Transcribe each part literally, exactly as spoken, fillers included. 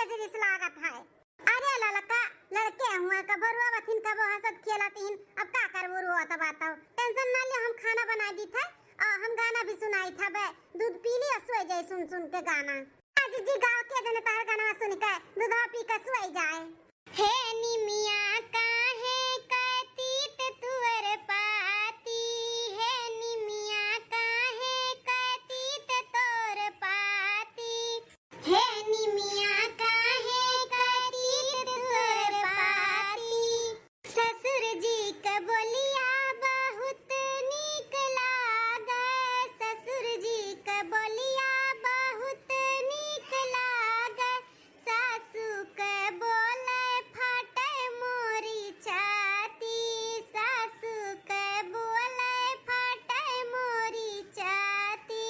आज रिस लागत है। अरे ललका, लड़के हुआ, कबो रोवत हिन, कबो हंसत खेलत हिन, अब का करबू, रोवत बा तउ। Tension ना ले, हम खाना बनाइ दीत है अउर हम गाना भी सुनाइत है, बे दूध पी ली अउर सोइ जाए सुन सुन के गाना। आज जी गाओ के जने तार गाना सुन के दूधवा पी के सोइ जाए। हे निमिया काहे कतीत तुअर पाती, हे निमिया काहे कतीत तोर पाती, हे निमिया काहे कतीत तोर पाती। ससुर जी क बोलिया बहुत नीक लागे, ससुर जी क बोलिया बहुत नीक लागे। सासू के बोले फाटे मोरी छाती, सासू के बोले फाटे मोरी छाती।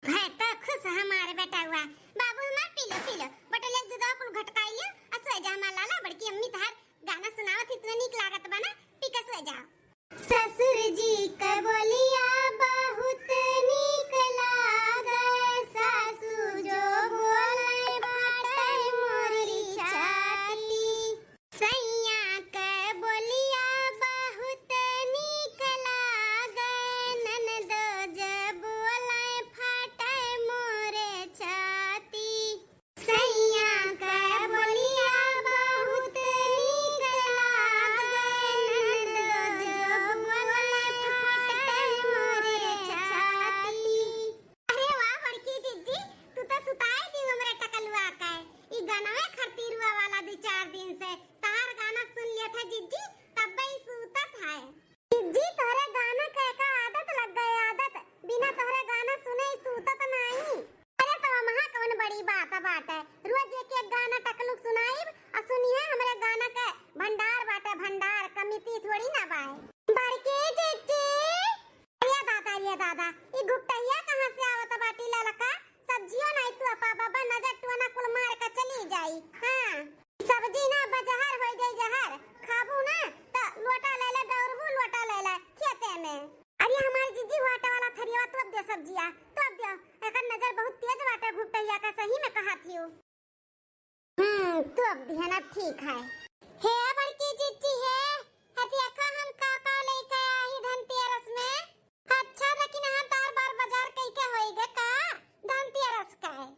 भय तो खुश हमार बेटउआ। बाबू हमार, पी लो, पी लो। बोतल एक दूध कुल घटकाई लियो, अ सोइ जा हमार लाला, बड़की अम्मी तहार गाना सुनावत ही, इतना नीक लागत बा ना, पी के सोइ जाओ। ससुर जी क बोलिया बहुत नीक लागे, सासू जो बोले फाटे मोरी छाती। सैया क बोलिया बहुत नीक लागे, ननदो जो बोले फाटे मोरे छाती। सैया क बोलिया बहुत नीक लागे, ननदो जो बोले फाटे मोरे छाती। अरे वाह बड़की जिज्जी, तू तो सुताए दी हमरे टकलुआ के। ई गानवे खरतीरुआ वाला दू चार दिन से तहार गाना सुन लिया था जिज्जी, तब ही सूतत है। जिज्जी, तोहरे गाना के का आदत लग गए, आदत। बिना तोहरे गाना सुने ही सूतत नाई। अरे, तो वहाँ कौन बड़ी बात बाटे? रोज एक एक गाना टकलुक सुनाइब, आ सुनिए, हमरे गाना के भंडार बाटे, भंडार, कमी थोड़ी ना बाए। बड़की जिज्जी, अरे दादा, अरे दादा, ई घुपटहिया कहाँ से आवत बाटी ललका? सब्जियो नाई तू अपा बाबा, नजर टोना कुल मार के चली जाई। हाँ। सब्जी ना बजहर होइ जाई जहर, खाबू ना त लोटा ले ले, दौड़बू लोटा ले ले खेते में। अरे हमारी जिज्जी, वो आटा वाला थरियावा तोप दे सब्जिया, तोप दे। एकर नजर बहुत तेज बाटे घुपटहिया का, सही में कहत हियो। हम्म, तोप दिहन, अब ठीक है। हे बड़की जिज्जी हे, हतिया का हम का का लेके आई धनतेरस में? अच्छा, लेकिन हम तार बार बाजार कई के होई गे का? धनतेरस का है।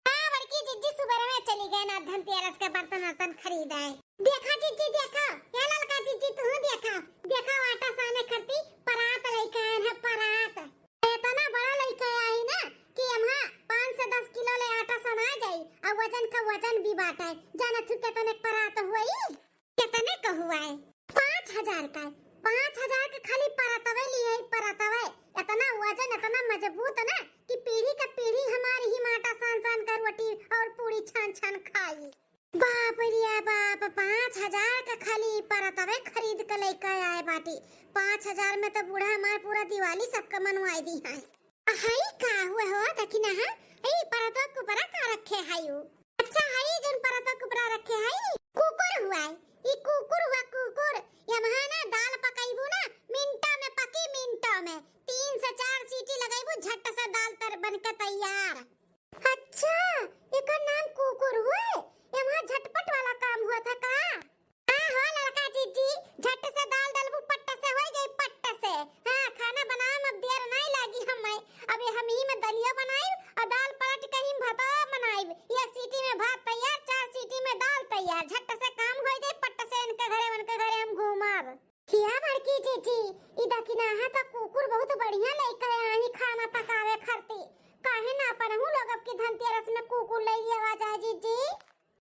हाँ, बड़की जिज्जी सुबह में चली गए ना धनतेरस के बर्तन वर्तन खरीद आए। देखा जिज्जी, देखा, या ललका जिज्जी, तू देखा, देखा, आटा साने खरती परात लेके आए हैं, परात। इतना बड़ा लेके आई ना कि एम्हा पाँच से दस किलो ले आटा सना जाई, और वजन का वजन भी बाटे। जाना तू कितने परात हुई? कितने का हुआ है? पाँच हजार का है। पाँच हजार के खाली परतवे लिए है, परतवे। इतना वजन, इतना मजबूत ना कि पीढ़ी का पीढ़ी हमारी ही माटा सान सान का रोटी और पूड़ी छान छान खाई। बाप रे बाप, पाँच हजार का खाली परतवे खरीद के लेके आए बाटी। पाँच हजार में तो बूढ़ा हमार पूरा दिवाली सबका मनवाई दी है। हई का हुआ हो, देखी ना, हाँ? ई परतवा के ऊपरा का रखे हई उ? अच्छा, हई जोन परतवा के ऊपरा रखे हई, कुकुर हुआ है। ई कुकुर हुआ, कुकुर। एम्हा ना दाल पकइबू ना, मिनटा में पकी, मिनटा में। तीन से चार सीटी लगइबू, झट से दाल तर बन के तैयार। अच्छा, एकर नाम कुकुर हुए? एम्हा झटपट वाला काम हुआ था का? हाँ हो ललका जिज्जी, झट से दाल डलबू, पट्ट से होइ जाई, पट्ट से। हाँ, खाना बनावे में अब देर नाई लागी हमें। अबे हम ही में दलिया बनाइब और दाल पलट के ही भातवा बनाइब। एक सीटी में भात तैयार, चार सीटी में दाल तैयार। झट से काम होइ जाई, पट्ट से इनके घरे, उनके घरे हम घूमब। हिया बड़की जिज्जी, ई दकिना है तो कुकुर बहुत बढ़िया लेके आई खाना पकावे खरती। काहे ना अपनहू लोग अब की धनतेरस में कुकुर ले लिया जाए जिज्जी?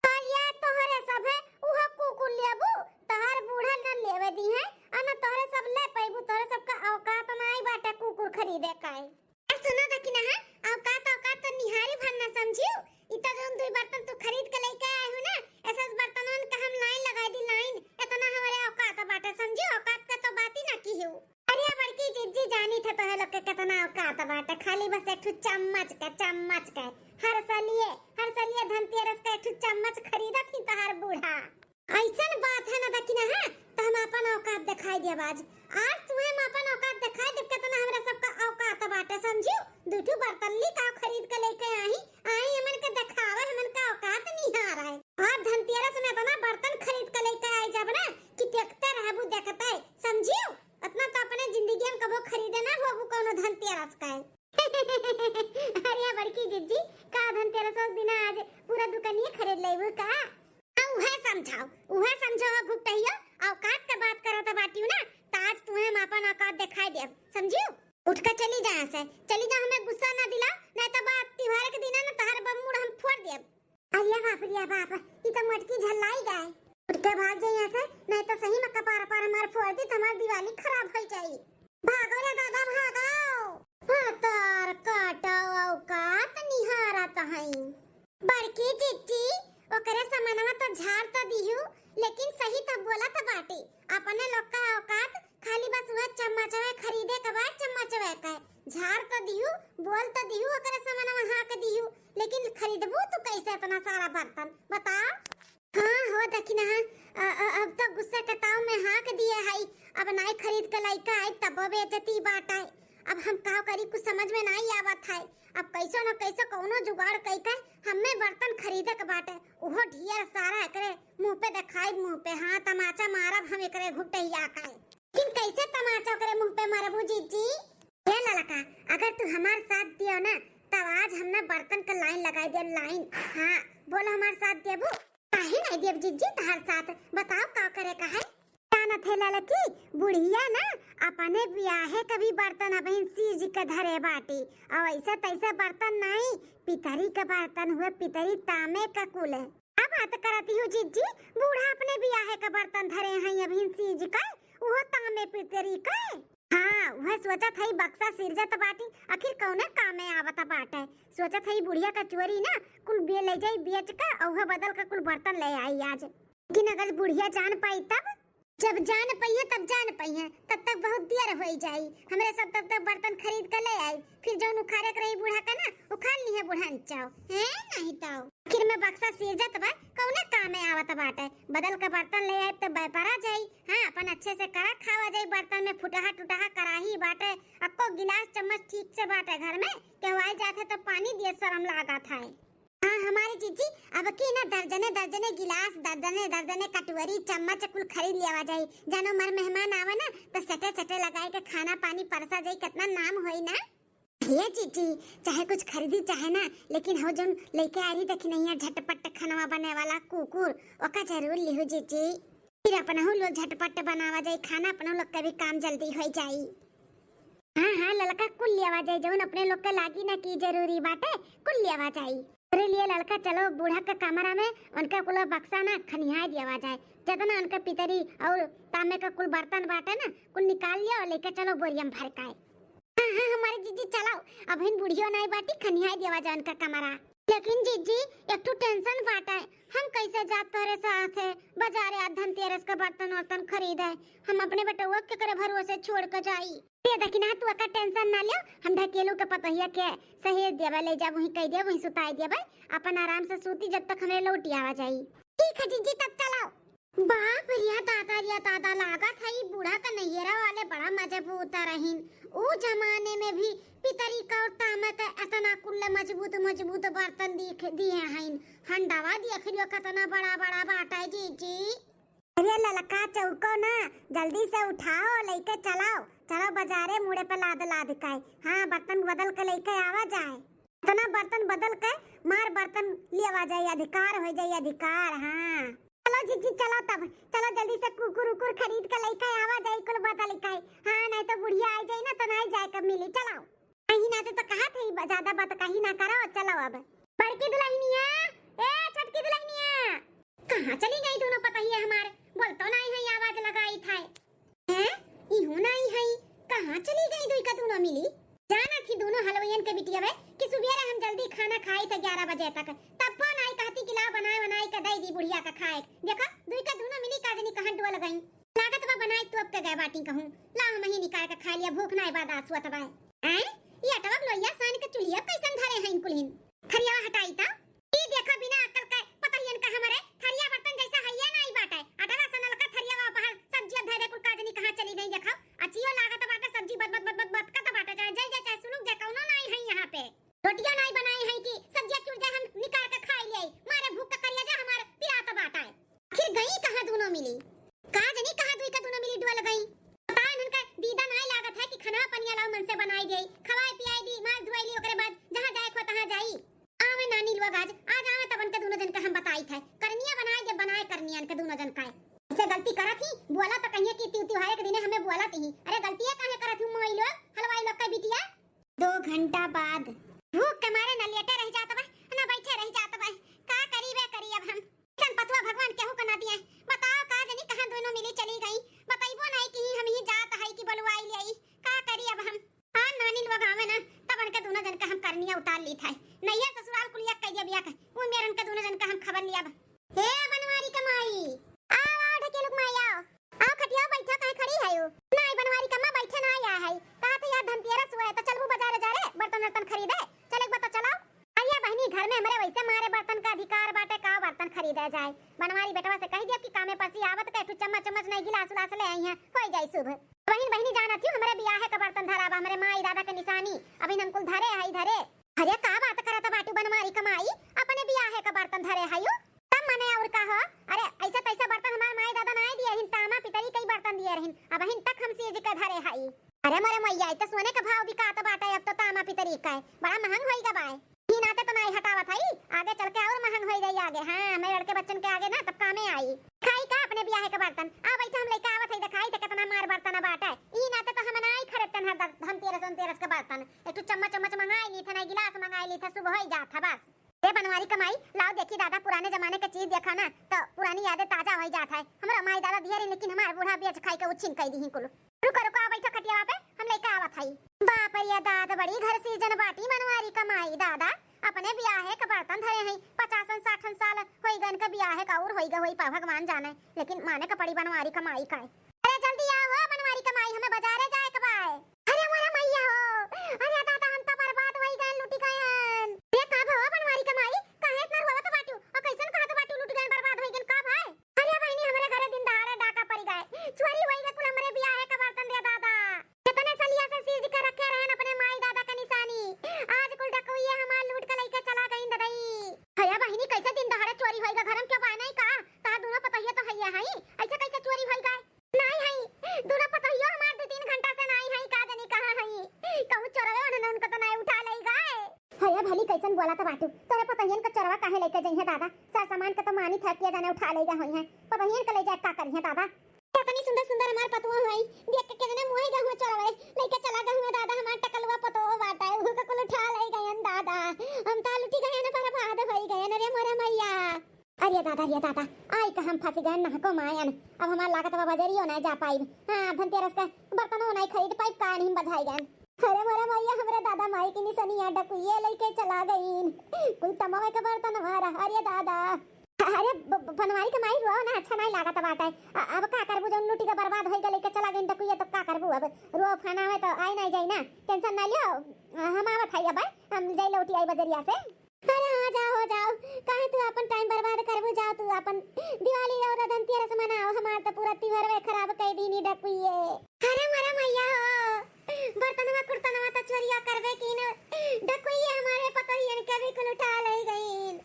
करिया तोहरे सब है, उहो कुकुर लेबू, तोहर बूढ़ा न लेवे दी है, आ न तोहरे सब ले पैबू, तोहरे सबका औकात नाई बाटे कुकुर खरीदे का। आ सुनो दकिना है, औकात, औकात तो निहारी भर न समझियो, ई तो जोन दुई बर्तन तू खरीद के लेके आए हो ना, ऐसे बर्तनन का हम लाइन लगाई दी लाइन, इतना हमरे औकात बाटे समझियो, औकात का तो बात ही ना की हो। अरे बड़की जिज्जी, जानी था तोहे लोग के कितना औकात बाटे, खाली बस एक ठो चम्मच के, चम्मच के। हर सलिए, हर सलिए धनतेरस का एक ठो चम्मच खरीदत ही तोहार बूढ़ा। ऐसन बात है ना दकिना, हाँ? तो हम अपन औकात दिखाई देब आज। आज तुम्हें हम अपन औकात दिखाई देब, कितना हमरा सबका औकात बाटे, समझियो? दू ठो बर्तन ली का खरीद के लेके आई, आई हमन के देखावे हमन का औकात निहार है। अब धनतेरस में इतना बर्तन खरीद के लेके आए जब ना कि देखते रहबू देखते, समझियो? इतना तो अपने जिंदगी में कबो खरीदे ना होबू कौनो धनतेरस का। अरे बड़की जिज्जी, का धनतेरस के दिन आज पूरा दुकानिए खरीद लेबू का? आ, उहे समझाओ, उहे समझाओ घुटहियो, औकात के बात करत बाटियो ना, त आज तुहे हम अपन औकात देखाई देब, समझियो? उठ के चली जा यहाँ से, चली जा, हमें गुस्सा ना दिलाओ, नहीं तो बात त्योहार के दिन ना तहार बम मुड़ हम फोड़ देब। अरे बाप रे बाप, ई तो मोटकी झल्लाई गए। उठ के भाग जाए यहाँ से, नहीं तो सही में कपार पर हमार फोड़ दी, तो हमार दिवाली खराब हो जाई। भागो रे दादा, भागो। भतार काटा औकात निहारत हई। बड़की जिज्जी, ओकरे समनवा तो झाड़ तो दिहू, लेकिन सही तो बोलत बाटे। अपने लोग का औकात खाली बस वह चम्मचवे खरीदे के बाद चम्मचवे के। झाड़ तो दिहू, बोल तो दिहू, ओकरे समनवा हाँक दिहू, लेकिन खरीदबू तू कैसे इतना सारा बर्तन, बताओ? हाँ हो दखिनहा, अ, अ, अब तो गुस्सा के ताव में हाँक दिए हई, अब नाई खरीद के लइका आई तबो बेइज्जती बाटे। अब हम का करी, कुछ समझ में नाई आवत है। अब कैसो न कैसो कौनो जुगाड़ कई के हमें बर्तन खरीदे के बाटे, उहो ढेर सारा एकरे मुँह पे देखाई, मुँह पे हाँ तमाचा मारब हम एकरे घुटहिया के। लेकिन कैसे तमाचा ओकरे मुँह पे मारबू जिज्जी? ए ललका, अगर तू हमार साथ दियो ना, तब आज हम ना बर्तन का लाइन लगाई दियो, लाइन। हाँ, बोलो हमार साथ देबू? काहे नहीं देब जिज्जी तहार साथ? बताओ का करे का है? जानत है ललकी, बुढ़िया ना अपने बियाहे का भी बर्तन अबहिन सीज के धरे बाटी, और ऐसा तैसा बर्तन नहीं, पितरी का बर्तन हुए, पितरी तामे का कुल है। अब बात करती हूँ जिज्जी, बूढ़ा अपने बियाहे का बर्तन धरे हैं अबहिन सीज के, उहो तामे पितरी के। हाँ, वह सोचत हई बक्सा सिरजत बाटी, आखिर कौने कामे आवत बाटे। सोचत हई बुढ़िया का चोरी ना कुल बे-, ले जाई बेच के, और वह बदल के कुल बर्तन ले आई आज। लेकिन अगर बुढ़िया जान पाई तब? जब जान पइहे तब जान पइहे, तब तक बहुत देर होई जाई। हमरे सब तब तक बर्तन खरीद के ले आई, फिर जौन उखाड़े के रही बूढ़ा का ना, उखाड़ लिहे बुढ़न चाव, हैं? नहीं तो। आखिर में बक्सा सिरजत बा, कौने कामे आवत बाटे? बदल के बर्तन ले आए तो व्यापारा जाई। हाँ, अपन अच्छे से करा खावा जाई। बर्तन में फुटहा टुटहा कराही बाटे, अक्को गिलास चम्मच ठीक से बाटे घर में, केहू आई जात है तो पानी दिए शर्म लागत है। हाँ, हमारी जीजी, अब की ना दर्जने दर्जने गिलास, दर्जने दर्जने कटोरी, चम्मच कुल खरीद लियावा जाई। जानो मर मेहमान आवे ना, तो सटे सटे लगाए के खाना पानी परसा जाई, कितना नाम होई ना। हे जीजी, चाहे कुछ खरीदी चाहे ना, लेकिन हो जौन लेके आ रही दखिनहिया झटपट खानवा बने वाला कुकुर, ओका जरूर लिहू जीजी। फिर अपनहू लोग झटपट बनावा जाई खाना, अपनहू लोग के भी काम जल्दी होई जाई। हाँ, हाँ, ललका कुल लियावा जाई, जौन अपने लोग के लागी ना कि जरूरी बाटे, कुल लियावा जाई। अरे लिए ललका, चलो बूढ़ा के कमरा में उनका कुल बक्सा ना खनियाए दियावा जाए, जितना उनका पितरी और तामे का कुल बर्तन बाटे ना, कुल निकाल लिया और लेके चलो बोरिया में भर के। हाँ, हाँ, हमारे जीजी चलाओ, अबहिन बुढ़ियो नाई बाटी, खनियाई देवा जा उनका कमरा। लेकिन जीजी, एक ठो tension बाटे, हम कैसे जाब तोहरे साथे बाजारे आज धनतेरस के बर्तन वर्तन खरीदे? हम अपने बेटउआ के करे भरोसे छोड़ के जाई? ये देखी ना, तू एकर tension ना लियो, हम ढकेलू के पतोहिया के सहेज देबे, ले जाब, वहीं कह देब, वहीं सुताई देबे, अपन आराम से सूती जब तक हमरे लौटी आवा जाई। ठीक है जीजी, तब चलाओ। बाप रे दादा रे दादा, लागत है ई बूढ़ा का नैहरा वाले बड़ा मजबूत रहीन। ऊ जमाने में भी पितरी का और तामा का इतना कुल्ला मजबूत मजबूत बर्तन दिख दिए हैं। हंडावा देख लियो कितना बड़ा बड़ा बाटा है जीजी। अरे ललका चौको ना, जल्दी से उठाओ, लेके चलाओ, चलो बाजारे मुड़े पे लाद लाद के। हाँ, बर्तन बदल के लेके आवा जाए। इतना बर्तन बदल के मार बर्तन लेवा जाई, अधिकार हो जाई, अधिकार। हाँ, चलो जीजी, चलो तब, चलो जल्दी से कुकुर उकुर खरीद के लेके आवा जाई, कुल बदल के। हाँ, नहीं तो बुढ़िया आ जाई ना, तो नहीं जाए के मिली। चलो, कहीं ना तो, तो कहा थे, ज्यादा बात कहीं ना करो, चलो अब। बड़की दुल्हनिया, ए छोटकी दुल्हनिया, कहाँ चली गई दोनों पतोहिया हमार? बोल तो नहीं है, आवाज लगाई था। हैं? इहू नाई हई, कहाँ चली गई दुई का दूनो मिली? जाना थी दूनो हलवैयन के बिटिया बे कि सुबेरे हम जल्दी खाना खाई थे ग्यारह बजे तक, तब फोन आई कहती कि लाओ बनाए बनाए के दे दी बुढ़िया का खाए। देखो दुई का दूनो मिली का जनी कहाँ डोल गई। लागत बा बनाए तो अब के गए बाटी कहूँ, ला हम ही निकाल के खा लिया, भूख नाई बर्दाश्त हुआ तबे। हैं? ये अटवा लोहिया सान के चुलिया कैसन धरे हैं कुलहिन? थरिया हटाई ता। ई देखा बिना अक्ल के पतोहियन का हमरे थरिया बर्तन जैसा हइये नाई बाटे। अटवा सनल का थरिया वा बाहर सब्जिया धरे कुल काजनी कहाँ चली गई देखा। अचियो लागत बाटे सब्जी बद बद बद बद बद कत बाटे चाहे जल जाए चाहे सुलुक जाए कौनो नाई है यहाँ पे। रोटिया नाई बनाए हैं कि सब्जिया चुर जाए हम निकाल लीत है। नैहर ससुराल कुल एक कइ दिया बिया का। उ मेरन का दुनो जन का हम खबर लिया बा। हे बनवारी का माई, आओ, आओ, ढकेलुक माई, आओ। आओ खटिया बैठा, काहे खड़ी है यू? नाई बनवारी का माँ बैठे ना आया है। कहा था यार धनतेरस हुआ है, तो चलबू बाजारे जा रे, बर्तन वर्तन खरीदे। चले एक बार तो चलाओ। अरे बहिनी, घर में हमरे वैसे मारे बर्तन का अधिकार बाटे, का बर्तन खरीदे जाए? बनवारी बेटवा से कहि दिया कि कामे पर से आवत के तू चम्मच उम्मच नहीं, गिलास उलास ले आई है, होई जाई शुभ। बहिन, बहिनी जानत ही हमरे बियाहे का बर्तन धरा बा, हमरे माई दादा के निशानी, अभी हम कुल धरे हई, धरे। अरे का बात करत बाटू बनवारी का माई, अपने बियाहे का बर्तन धरे हयू? तब मने और का हो? अरे ऐसा तैसा बर्तन हमार माई दादा नाई दिए रहिन, तामा पितरी कई बर्तन दिए रहिन, अबहिन तक हम सीज के धरे हई। अरे मोरे मैया, ई तो सोने के भाव बिकात बाटे, अब तो तामा पितरी का बड़ा महंग होई गा बाय। ई नाते तो नाई हटावत हई, आगे चल के और महंग होई जाई आगे। हाँ, हमें लड़के बच्चन के आगे ना तब कामे आई। खाई का अपने बियाहे के बर्तन? आ बैठा, हम लेके आवत हई, देखाई थे कितना मार बर्तन बाटे। ई नाते तो हम नाई खरीदतन हर द-, धनतेरस वनतेरस के बर्तन। एक ठो चम्मच चम्मच मंगाई ली थे, ना गिलास मंगाई ली थे, शुभ होई जात है बस। ए बनवारी का माई, लाओ देखी दादा, पुराने जमाने के चीज देखा ना, तो पुरानी यादें ताजा होई जात है। हमरा माई दादा दिए रही, लेकिन हमार बूढ़ा बेच खाई के उछिन कई दी कुल। रुको, रुको, आ बैठो खटियावा पे, हम लेके आवत हई। बाप रे दादा, बड़ी घर सीजन बाटी बनवारी का माई दादा, अपने बियाहे के बर्तन धरे हई, पचासन साठन साल होई गए इनके बियाहे का, और होई गए होई पा भगवान जाने, लेकिन माने का पड़ी बनवारी का माई का। अरे जल्दी आओ हो बनवारी का माई, हमें बाजारे जाए के बाय। अरे मोरे मैया हो, अरे दादा हम तो बर्बाद होई गए, लुटी गए। ये का भवा बनवारी का माई, काहे इतना रोवत बाटू? और कैसन कहत बाटू लुट गए, बर्बाद होई गए, का भाई? अरे बहिनी, हमरे घरे दिन दहाड़े डाका पड़ी गए, चोरी होई गए कुल हमरे बियाहे का बर्तन रे दादा। कितने सलिया से सीज के रखे रहन अपने माई दादा का निशानी, आज कुल डकुइये हमार लूट के लइके चला गईन ददई। हया बहिनी, कैसे दिन दहाड़े चोरी होई गए? घर में क्यों बानाई का? तार दोनों पतोहिया तो हइया हई, ऐसे कैसे चोरी होई गए? नाई हई, दोनों पतोहियो हमार दो तीन घंटा से नाई हई, का जानी कहाँ हई। कहूँ चोरवे उन्होंने उनको तो नाई उठा लई गए। हया भली कैसन बोला तो बाटू, तोरे पतोहियन का चोरवा काहे लेके जइहे दादा? सर सामान के तो मानी था किया जाने उठा लई गए होई हैं, पतोहियन के ले जाए का करिहे दादा? इतनी सुंदर सुंदर हमार पतोह हई, देख के कितने मोहे गए हुए चोरवे, लेके चला गए हुए दादा, हमार टकलुआ पतोह बाटे, उहू का कुल उठा लई गए दादा। हम तो लुटी गए ना, बर्बाद होई गए ना रे मोरे मैया। अरे दादा, अरे दादा, आई का हम फंस गए नहको मायन। अब हमार लागत बा बजरियो नहीं जा पाइब। हाँ, धनतेरस का बर्तनो नहीं खरीद पाइब, का नहीं बजाई गए। अरे मोरे मैया, हमरे दादा माई की निसनिया डकुइये लेके चला गईन। कुल तमवे के बर्तन हमारा। अरे दादा। अरे ब-, ब-, बनवारी के माई, रोवा ना, अच्छा नहीं लागत बाटे। अ-, अब का करबू, जौन लूटी के बर्बाद होई गए, लेके चला गईन डकुइये, तो का करबू अब? रोवा फाना में तो आई नहीं जाई ना, tension ना लियो। अ, हम आवत हई अब, हम जाई लौटी आई बजरिया से। अरे हाँ, जाओ, जाओ, काहे तू अपन time बर्बाद करबू? जाओ तू अपन दिवाली और धनतेरस मनाओ, हमार तो पूरा त्योहारवे खराब कई दीनी डकुइये। अरे मोरे मैया हो, बर्तनवा कुर्तनवा तो चोरिया करबे की न, डकुइये हमारे पतोहियन के भी कुल उठा लई गईन।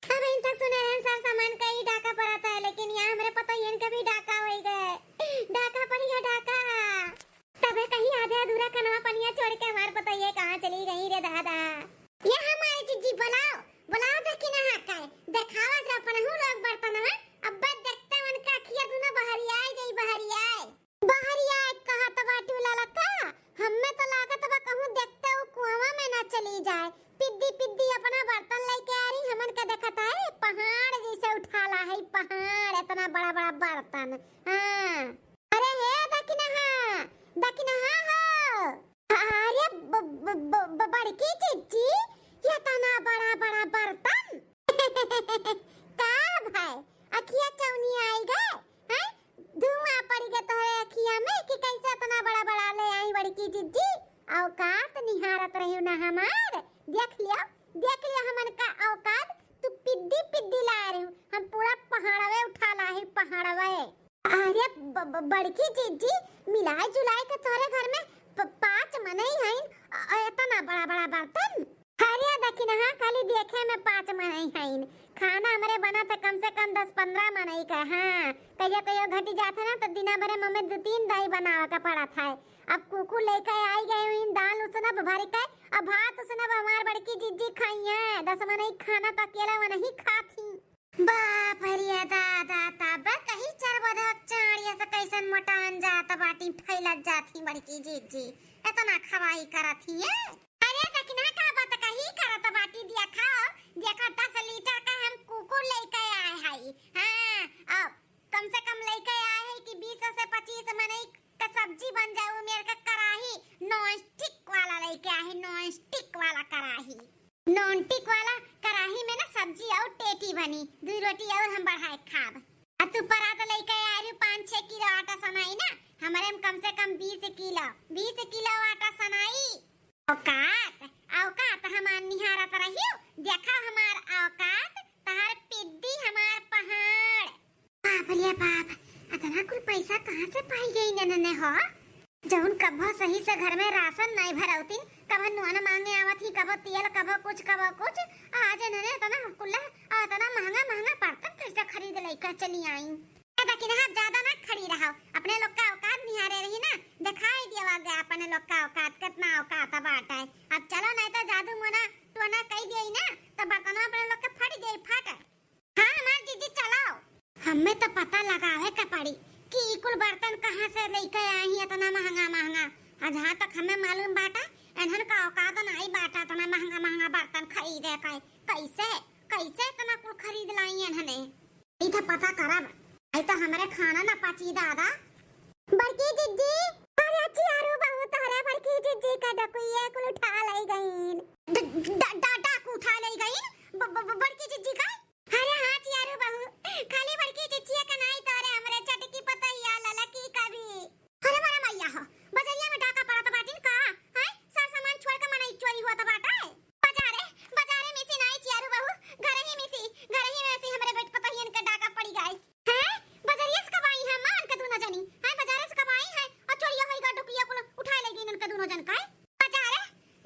अब इन तक सुने रहन सर सामान का ही डाका पड़त है, लेकिन यहाँ हमरे पतोहियन के भी डाका होई गए। डाका पड़ी है, डाका। तबे कहीं आधे अधूरा कनवा पनिया छोड़ के हमार पतोहिए कहाँ चली गई रे दादा। ये हमारे जिज्जी, बुलाओ, बुलाओ, देखी ना हाँ का है, देखावा जा अपनहू लोग बर्तनवा। अब बस देखते उनका अखिया दुनो बहरियाए जाई, बहरियाए। बहरियाए कहत बाटू ललका, हम्मे तो लागत बा कहूँ देखते उ कुआवा में ना चली जाए। पिद्दी पिद्दी अपना बर्तन लेके आ रही, हमन के देखत है पहाड़ जैसे उठाला है, पहाड़, इतना बड़ा बड़ा बर्तन। हाँ। अरे हे दखिनहा, दखिनहा हो। अरे ब-, ब-, ब-, ब-, बड़की जिज्जी, ये तना बड़ा बड़ा बर्तन। का भाई, अखिया चौनी आई गए, हैं? धुआं पड़ी गए तोहरे अखिया में कि कैसे इतना बड़ा बड़ा ले आई बड़की जिज्जी? औकात निहारत रही ना हमार, देख लियो, देख लियो हमन का औकात। तू पिद्दी पिद्दी ला रही, हम पूरा पहाड़वे उठा ला है, पहाड़वे। अरे ब-, ब-, बड़की जिज्जी, मिलाए जुलाए के तोरे घर में प-, पाँच मनई हईन, अ-, अ-, एतना बड़ा बड़ा बर्तन। अरे दखिनहा, खाली देखे में पाँच मनई हईन, खाना हमरे बनत है कम से कम दस पन्द्रह मनई का। हाँ, कहियो कहियो घटी जात है ना, तो दिना भरे में हमें दो तीन दाई बनावे का पड़त है। अब कुकुर लेके आई गए हईन, दाल उसनब भर के, अब भात उसनब हमार बड़की जिज्जी खाई है। दस मनई खाना तो अकेला वो नहीं खात ही। बाप रे दादा, तब कहीं चरबधक चाड़िया से कैसन मोटान जात बाटी, फैलत जात ही बड़की जिज्जी, इतना खवाई करत ही है। अरे दखिनहा, का बात कही करत बाटी, दिया खाओ, देखा दस लीटर का हम कुकुर लेके आए हई। हाँ, अब कम से कम लेके आए हई कि बीस से पच्चीस मनई का सब्जी बन जाए, वो मेरे का कराही non stick वाला लेके आए हई, non stick वाला कराही। नॉनस्टिक वाला कराही में ना सब्जी और टेटी बनी, दुइ रोटी और हम बढ़ाए खाब। आ तू परात लइके आइलू पाँच छह किलो आटा सनाई ना, हमरे में कम से कम बीस किलो, बीस किलो आटा सनाई। औकात, औकात हमार निहारत रहियो, देखा हमार औकात, तहार पिद्दी हमार पहाड़। बाप रे बाप, अतना कुल पैसा कहाँ से पाई गई ननने हो? जौन कभो सही से घर में राशन नाई भरौतीन, कभो नून मांगे आवत ही, कभो तेल, कभो कुछ, कभो कुछ। आज ननने अतना कुल्ला, अतना महंगा महंगा बर्तन कैसे खरीद लइका चली आई? ए, लेकिन हाँ, ज्यादा ना खड़ी रहो, अपने लोग का औकात निहारे रही ना, दिखाई दिया गया अपने लोग का औकात, कितना औकात बाटे। अब चलो, नहीं तो जादू मोना टोना कई दिया ना, तो बर्तनवा अपने लोग के फट जाई, फट। हाँ, हमार जीजी चलाओ। हमें तो पता लगावे के पड़ी कि ई कुल बर्तन कहाँ से लेके आई हैं इतना महंगा महंगा। आ जहाँ तक हमें मालूम बाटा, इन्हन का औकात नाई बाटा इतना महंगा महंगा बर्तन खरीदे के। कैसे, कैसे इतना कुल खरीद लाई इन्हने? ई तो पता करब। आई तो हमरे खाना ना पची दादा। बड़की जिज्जी, अरे चियारू बहू, तोहरे बड़की जिज्जी का डकुइया कुल उठा ले गईन। ड-, ड-, ड-, डाकू उठा ले गईन? ब-, ब-, ब-, बड़की जिज्जी का? अरे हाँ चियारू बहू, खाली बड़की जिज्जिया का नाई, तोहरे हमरे चटकी पतैया ललकी का भी। अरे मोरे मैया हो, बजरिया में डाका पड़त बाटिन का? हैं? सर सामान छोड़ के मनई चोरी होत बाटे। बजारे, बजारे में से नाई चियारू बहू, घर ही में से, घर ही में से हमरे बेट पतहियन के डाका पड़ी गए। हैं? बजरिया से कब आई हैं माँ उनके दोनों जनी? हैं, बजारे से कब आई हैं? और चोरिया होई गा डुकिया कुल उठाए ले गई उनके दोनों जन का। बजारे,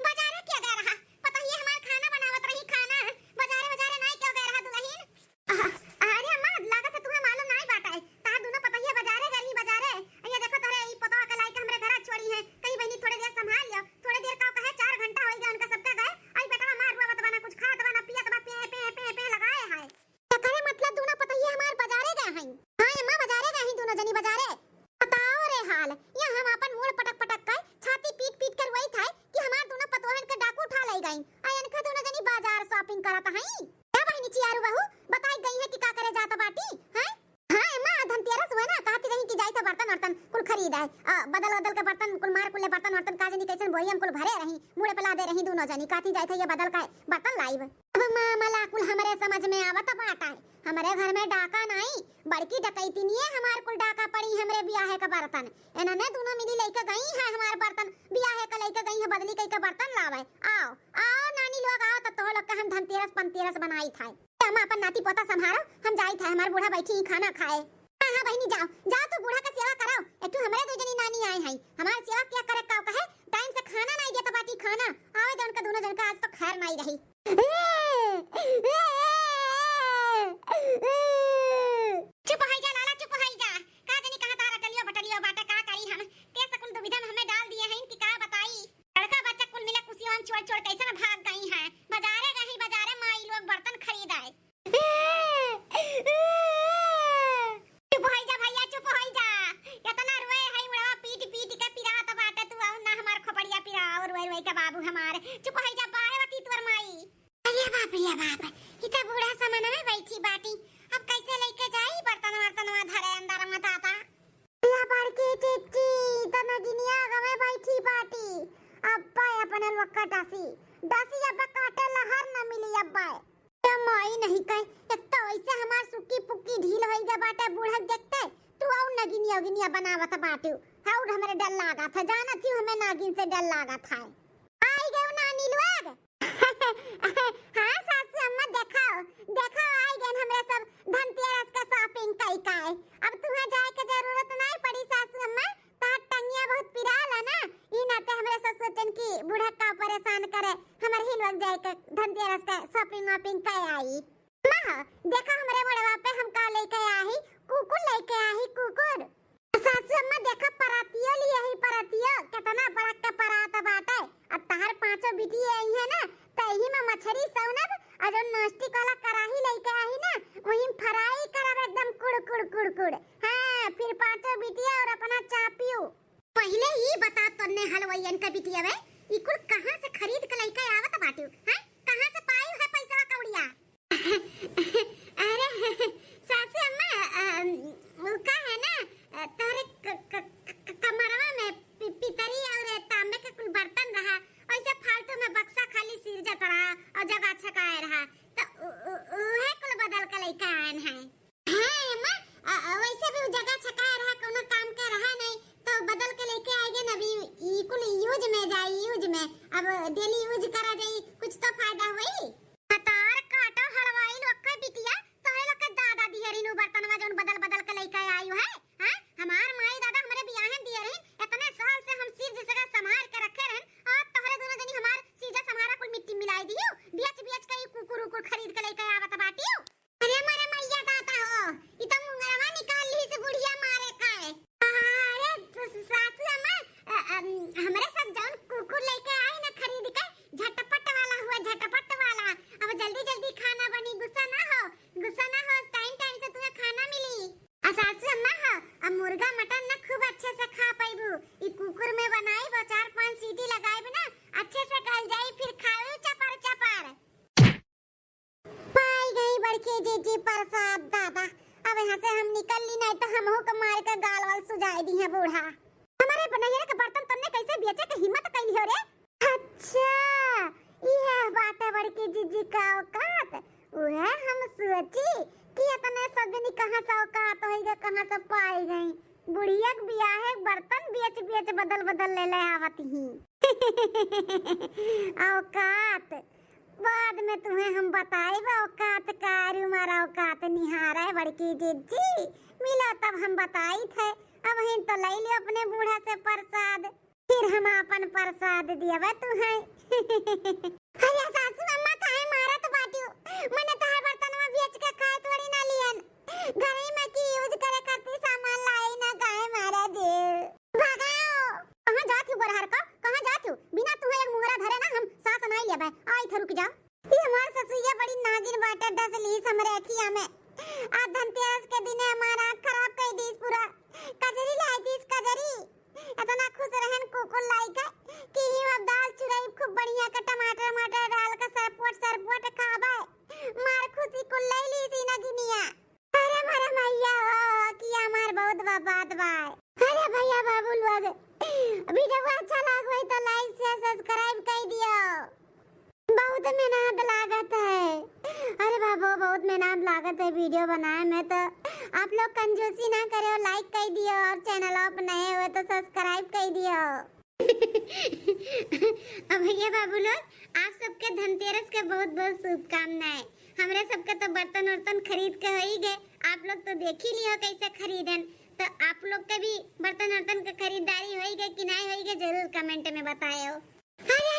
बजारे क्या गए रहा? पतहिया हमार खाना बनावत रही, खाना। बजारे, बजारे नाई क्या गए रहा दुल्हन? अह, अरे अम्मा, लागत है तुम्हें मालूम नाई बाटे। तार दोनों पतहिया बजारे गई, बजारे। ये देखो तोरे ई पतवा के लाई के हमरे घरा छोड़ी है। कहीं बहनी थोड़े देर संभाल लियो। थोड़े देर का कहे, चार घंटा होई गया उनका सबका गए। आई बेटवा मार हुआ बतवा ना कुछ खात बा ना पियत बा, पे, पे, पे, पे लगाए है। एकरे मतलब दोनों पतहिया हमार बजारे गए हैं। हाँ अम्मा, बजारे गए हैं दोनों जनी बजारे। बताओ रे हाल, ये हम अपन मूड़ पटक पटक के, छाती पीट पीट के रोई था कि हमार दोनों पतोहन के डाकू उठा ले गई। आ इनका दोनों जनी बाजार shopping करत हई। क्या बहिनी चियारू बहू, बताई गई है कि का करे जात बाटी, हैं? हाँ अम्मा, धनतेरस हुए ना, कहती रही कि जाई था बर्तन वर्तन कुल खरीद आए, आ, बदल बदल के बर्तन कुल मार कुल ले बर्तन वर्तन का जनी कैसन बोरी हम कुल भरे रही, मूड़े पे लादे रही दोनों जनी, कहती जाई था ये बदल का बर्तन लाइब। अब मामला कुल हमरे समझ में आवत बाटा है। हमरे घर में डाका नाई, बड़की डकैतिनिये हमार कुल डाका पड़ी हमरे बियाहे का बर्तन। इन्हने दोनों मिली लइके गई है हमार बर्तन, बियाहे का लइके गई है बदली कई के बर्तन लावे। आओ, आओ नानी लोग आओ, तब तोह लोग के हम धनतेरस पंतेरस बनाई था। हम अपन नाती पोता संभारो, हम जाई था, हमार बूढ़ा बैठी ही खाना खाए। हाँ, हाँ बहिनी जाओ, जाओ तू बूढ़ा का सेवा कराओ। एक ठो हमरे दो जनी नानी आए हैं, हमार सेवा क्या करे का कहे, time से खाना नाई देत बाटी खाना। आवे दे उनका दोनों जन का आज तो खैर नाई रही। चुप होई जा लाला, चुप होई जा। का जनी कहाँ तारा टलियो बटलियो बाटे, का करी हम? ते सकुल दुविधा में हमें डाल दिए हैं कि का बताई। लड़का बच्चा कुल मिला कुसिया में छोड़ छोड़ कैसे न भाग गई हैं। बजारे गई, बजारे माई लोग बर्तन खरीद आए। चुप होई जा भैया, चुप होई जा। इतना रोए है उड़वा पीट पीट के पिरात बाटे तू, और ना हमार खोपड़िया पिराओ रोए रोए के बाबू हमार। चुप होई जा, बाहर बती तोर माई। अरे बाप रे बाप, ई त बूढ़ा समनवा बैठी बाटी, अब कैसे लेके जाई बर्तन वर्तनवा धरे अंदर में दादा। या बड़की चिच्ची, त नगिनिया गवे बैठी बाटी, अब्बा अपने लोग का डसी, डसी अब्बा काटे लहर न मिली अब्बा। ए माई नहीं कहे, एक तो ऐसे हमार सुक्की पुक्की ढील होई गए बाटे बूढ़ा देखते, तू और नगिनिया उगिनिया बनावत बाटू, और हमरे डर लागत है, जानत ही हमें नागिन से डर लागत है। आई गए नानी लोग। हाँ सासू अम्मा, देखाओ, देखाओ, आई गए हमरे सब धनतेरस का shopping कई काए। अब तुहें जाए के जरूरत नहीं पड़ी सासू अम्मा, तहार टंगिया बहुत पिराला ना, ई नाते हमरे सब सोचन की बूढ़ा का परेशान करे, हमर ही लोग जाए के धनतेरस का shopping वॉपिंग कई आई। अम्मा हो, देखा हमरे मुड़वा पे हम का लेके आई, कुकुर लेके आई, कुकुर। सासू अम्मा देखा परातियो लिए ही परातियो, केतना बड़ा के परात बाटे। अब तहार पांचों बिटिये आई है ना, त एही में मछरी सौनब, और जो नॉनस्टिक वाला कढ़ाई लेके आई ना, वही में fry करब एकदम कुड़ कुड़ कुड़ कुड़। हाँ, फिर पांचों बिटिये और अपना चापियो। पहिले ई बता तन्ने हलवाइयन के बिटिया बे, ई कुल कहाँ से खरीद के लेके आवत बाटू? हैं? कहाँ से पाई है पैसा कौड़िया? अरे सासू अम्मा, अम, वो का है ना, अ, तोहरे क-, क-, क-, कमरवा में पि-, पितरी और तांबे के कुल बर्तन रहा, ऐसे फालतू में बक्सा खाली सिरजत रहा और जगह छकाए रहा, तो उ-, उ-, उहे कुल बदल के लइके आएन है। हाँ अम्मा, अ, अ, वैसे भी उ जगह छकाए रहा, कउनो काम के रहा नहीं, तो बदल के लइके आइ गए न। अभी ई कुल use में जाई, use में। अब daily use करा जाई, कुछ तो फायदा होई। हतार काटो हलवाई लोग के बिटिया, तोहरे लोग के दादा दिहरिन उ बर्तनवा जउन बदल बदल के लइके आयु है। हाँ, हमार माई दादा हमरे बियाहे में दिहरिन, इतने साल से हम चीज सगरा संभार के रखे रहन, आज तोहरे दुनो जनी हमार चीजा संभारा कुल मिट्टी मिलाई दियो, बेच बेच के ई कुकुर उकुर खरीद के लइके आवत बाटियो। अरे मोरे मइया दादा हो, ई तो मुंगरवा निकाल ली से बुढ़िया मारे का है। अरे स-, स-, सासू अम्मा, अ, अम, हमरे सब जउन कुकुर लइके आए ना खरीद के, झटपट वाला हुआ, झटपट वाला। अब जल्दी जल्दी खाना बनी, गुस्सा ना हो, गुस्सा ना हो, time time से तुम्हें खाना मिली। आ सासू अम्मा हो, अब मुर्गा मटन ना खूब अच्छे से खा पाइबू, ई कुकुर में बनाइब, चार पांच सीटी लगाइब ना, अच्छे से गल जाई, फिर खावे चपर चपर। पाई गई बड़की जीजी प्रसाद दादा। अब यहाँ से हम निकल ली, नहीं तो हमहू के मार के गाल वाल सुजाई दिहे बूढ़ा। हमरे नैहरे के बर्तन तन्ने कैसे बेचे के हिम्मत कैली हो रे? अच्छा, इहे बात है बड़की जीजी का औकात। उहे हम सोची कि इतने सब जनी कहाँ से औकात होइगा, कहाँ से पाई गई। बुढ़िया के बियाहे बर्तन बेच बेच बदल बदल ले ले आवत ही। औकात बाद में तुम्हें हम बताइब, औकात का, अरे हमारा औकात निहारे बड़की जिज्जी, मिलो तब हम बताइत है। अब हिन तो लई लियो अपने बूढ़ा से प्रसाद, फिर हम अपन प्रसाद दियब तुहें। अरे सासू अम्मा काहे मारत बाटियो? मने तोहार बर्तनवा बेच के खाए थोड़ी ना लियन। घरे में की use करे खातिर सामान लाई ना, काहे मारा दे? भगाओ। कहाँ जात हू गोरहर का? कहाँ जात हू? बिना तुहे एक मुंगरा धरे ना हम सास नाई लेबे। आई थे रुक जा। ये हमार ससुइया बड़ी नागिन बाटे, डस लीस हमरे अखिया में। आज धनतेरस के दिने हमार आँख खराब कई दीस पूरा। कजरी लाई दीस, कजरी। इतना खुश रहन कुकुर लाई के कि ही अब दाल चुरई खूब बढ़िया के टमाटर वमाटर डाल के सरपोट सरपोट खाबे। मार खुशी कुल लई लीस ई नगिनिया। अरे मोरे मइया हो, कि हमार बहुत बर्बाद बा। अरे भइया बाबू लोग, video अच्छा लाग होई तो like, share, subscribe कई दियो। बहुत मेहनत लागत है। अरे बाबू, बहुत मेहनत लागत है video बनाए में, तो आप लोग कंजूसी ना करियो, like कई दियो और channel आप नए हुए तो subscribe कई दियो। अब भइया बाबू लोग, आप सबके धनतेरस के बहुत बहुत शुभकामनाएं। हमरे सबके तो बर्तन वर्तन खरीद के होई गए, आप लोग तो देख ही लियो कैसे खरीदन, तो आप लोग के भी बर्तन वर्तन के खरीदारी होई गए कि नहीं होई गए, जरूर comment में बतायो। अरे